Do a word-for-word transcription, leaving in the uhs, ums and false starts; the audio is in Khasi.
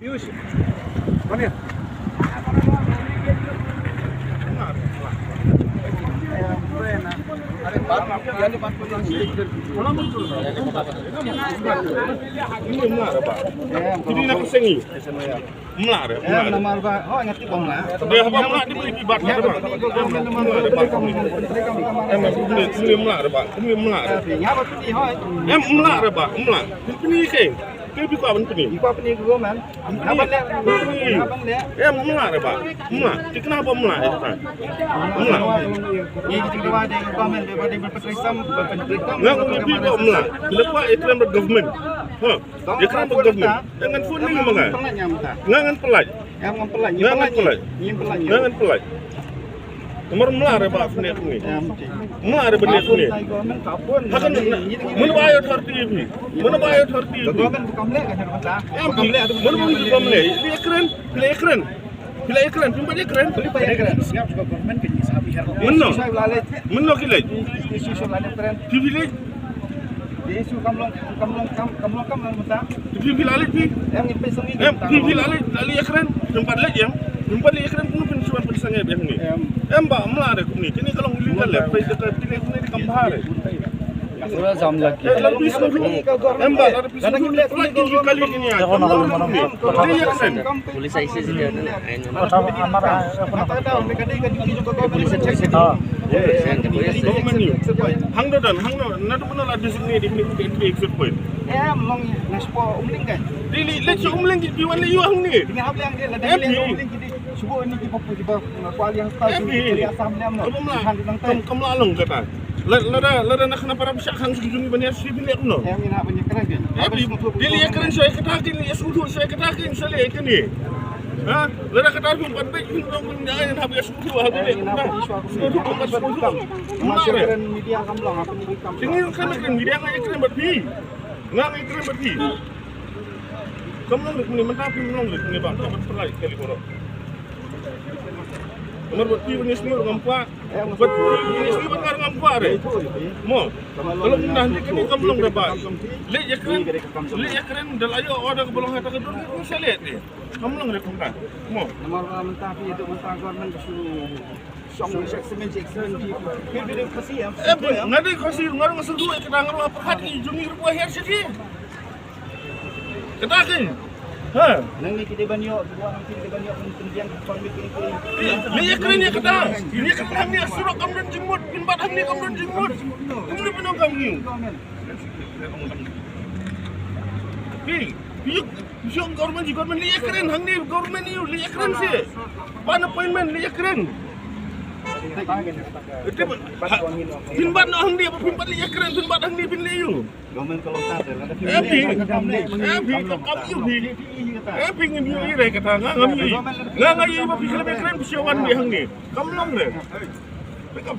Piyush, come here. Mla re, mla re. Namar ba, oh, nga tip ba mla. Dia haba mla di beri bat. Mla re ba, mla re. Em mla re ba, mla re. Em mla re ba, mla. Pini ke. Ke bi kwa ban pini. Bi kwa pini ke man. Pini. Em mla re ba, mla. Tikna ba mla e ta. Mla. Ye ki tikna ba de ko men de ba de ba pini sam ba pini. Nga ngi bi ba mla. Lepa e kren ba government. Ha. Ye kren ba government. Ngan phone ni ma nga. Nga ngan pynlait. Nga ngan pynlait. Nga ngan pynlait. Nga ngan pynlait. Namar mla re ba fne fne. Mla re ba ne fne. Hakan mun ba yo thar ti bi. Mun ba yo thar ti bi. Em bi. Mun ba yo thar ti bi. Ye kren. Ye kren. Phi la ïakren, phi la ïakren. Mynno? Mynno ki leit? Phi phi leit? Phi phi la leit phi? Em, phi phi la leit, la leit ïakren. Phim pat leit em. Phim pat leit ïakren, kumno phin shu wan pynsangeh biang ni? Em ba, mla re kumne. Kine ka long illegal leh. Phi ka kine kumne di kam bha re. Pura jam lagi. Em ba, lada phi sngewthuh, phi leh kali kine. Police ai se je na. Police ai se je. Hang do dan, hang do, na do la designate di ni ke exit point. Em long na spo Umling kan. Di li le chu Umling ki wan le yu hang ni. Ni hap le hang di la di Umling ki di. Subuh ni ki pop ki ba kuali hasta ki kuali asam lem no. Kam kam la long kata. Lada lada nak na para bisa khang sigi juni bani asli bin lek no. Em ina bani kena bin. Em di li ïakren sha kata kin li sngewthuh sha kata kin sha le kini. Ha? Lada kata bin pat bin bin dong bin dai na bi sngewthuh ha bin lek. Sngewthuh kam sngewthuh. Masa kren media kam long apa ni kam. Sini kan kren media ngai kren bat bi. Ngai kren bat bi. Kam long ruk ni, mynta phim long ruk ni ba, ka ban pynlait kali baroh. Namar bad phi ban ïasnoh ngam kwah. Bad phi ban ïasnoh ban ngar ngam kwah re. Mo. Ka long na ni kani kam long re ba. Leh ïakren, leh ïakren da la ïoh order ka ba long ha ta ka dur ka sa leh ni. Kam long re kumta. Mo. Namar ba mynta phi ïa mynta government ka shu Em, nga dei Khasi, nga ruh nga sngewthuh ïa kata, nga ruh nga pyrkhat ïa jong ngi ruh ba hiar sha ki. Kata kein. Ha. Nangne ki dei ban ïoh, ki dei ban ïoh pyndiang ki permit ki. Leh ïakren ïa kata. Ïa kata hangne surok kam don jingmut, pynbat hangne kam don jingmut. Kumno pyndonkam ngi. Phi, phi ïoh, phi ïoh government, government leh ïakren hangne, government ïoh leh ïakren seh. Ban appointment leh ïakren. Pynbat noh hangne, pynbat leh ïakren, pynbat hangne pynleh ïoh. Em phi, em phi, kam ïoh phi. Em phi ngim ïoh ïa kata, nga ngam ïoh. Nga nga ïoh ba phi khlem ïakren phi shu wan leh hangne. Kam long re. Pick up.